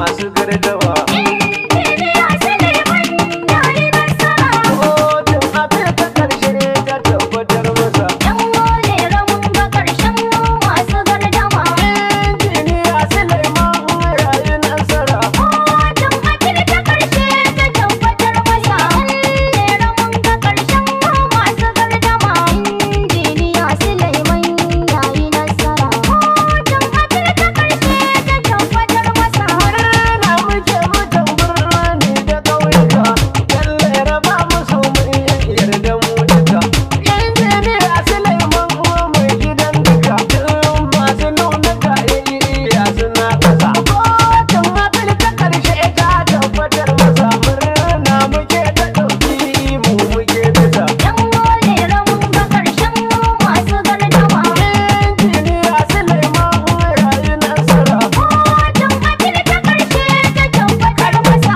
Masu gardawa. Injiniya Suleiman ya yi nasara. Kotun apil ta karshe ta tabbatar masa. Yan molera mun ga ƙarshen masu gardama. Injiniya Suleiman ya yi nasara. Kotun apil ta ƙarshe ta tabbatar masa. Lera mun ga ƙarshen masu gardama. Injiniya Suleiman ya yi nasara. Kotun apil ta ƙarshe ta tabbatar masa. Murna muke mutan birni da ƙauyuka, lalle raba musu mun yarda mu duka. Injiniya Suleiman mai gidan duka, tun masu nuna kayayya suna ƙasa. Kotun apil ta ƙarshe ta tabbatar masa, murna muke ta ɗauki mu muke bisa. Yan molera mun ga ƙarshen masu gardama. Injiniya Suleiman ya yi nasara. Kotun apil ta ƙarshe ta tabbatar masa.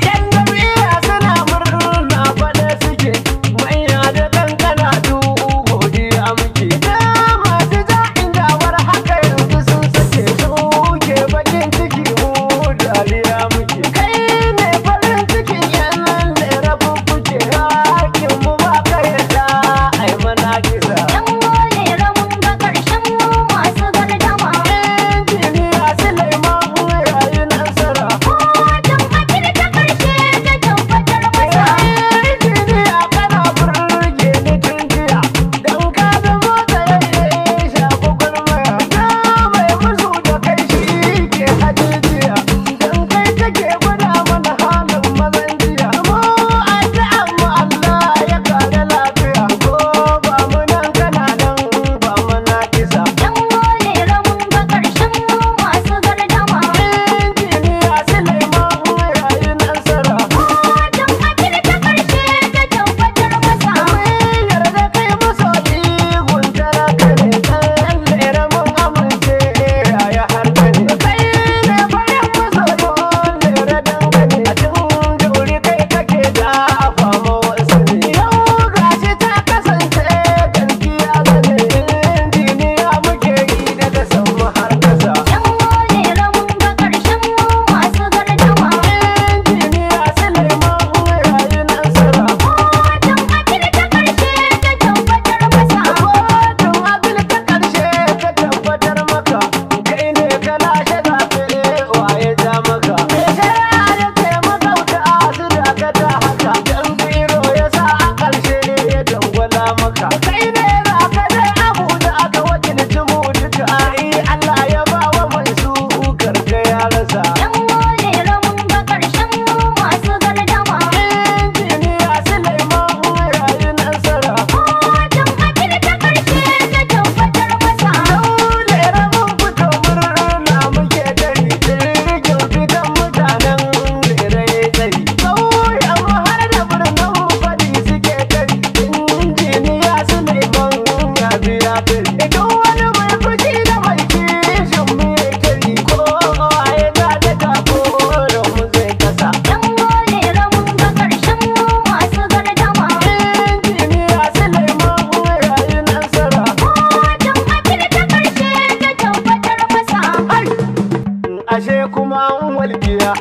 Yan jam'iyya suna murna faɗa suke, manya da kankana duk godiya muke. Da masu ja'in jawar haka yanzu sun sake, suke bakin ciki mu dariya muke. Kai ne farin cikin yan lera fuffuke, hakin mu ba ka yadda ai mana kisa. Yan molera mun ga ƙarshen masu gardama. Injiniya Suleiman ya yi nasara. Kotun apil ta ƙarshe ta tabbatar masa. Injiniya kana burge ni tun jiya, don ka zama tsayayye shafi gulmaya. Na mai musu da kai shi ke hajijiya, don kai kake gwada mana halin mazan jiya. Mu addu'an mu Allah ya kare lafiya, ko ba mu nan kana nan ba mu na kisa. Yan molera mun ga ƙarshen masu gardama. Injiniya Suleiman ya yi nasara. Kotun apil ta ƙarshe ta tabbatar masa. Yarda kai masoyi guntara kare tsalle lera mun amince yaya har kare kai ne farin masoyin lera dangane a tun dauri kai kake da fama wasu ne yau gashi ta kasance gaskiya zane injiniya muke yi daga sama har kasa. Yan molera mun ga ƙarshen masu gardama. Injiniya Suleiman ya yi nasara. Kotun apil ta ƙarshe ta tabbatar masa. Kotun apil ta ƙarshe ta tabbatar maka, kai ne ka lashe zaɓe waye ja maka. Mai shari'a ya ce magauta su dakata haka, dan biro ya sa a ƙarshe ya dangwala maka. Kai ne za ka je Abuja aka wakilci mu duka, ai Allah ya ba wa mai su karka ya rasa. Yan molera mun ga ƙarshen masu gardama. Injiniya Suleiman ya yi nasara. Kotun apil ta ƙarshe ta tabbatar masa. Lera mun fito murna muke dari, jirgin fitan mutanen lera ya tsari. Ƙauyen mu har da birnin mu faɗi suke dari, injiniya Suleiman ya biya tari. Duk wani mai fushi da mai kishin mu ya tari, kowa ya zaɗa jagoran mu zai kasa. Yan molera mun ga ƙarshen masu gardama. Injiniya Suleiman ya yi nasara. Kotun apil ta ƙarshe ta tabbatar masa. Ashe kuma an walƙiya.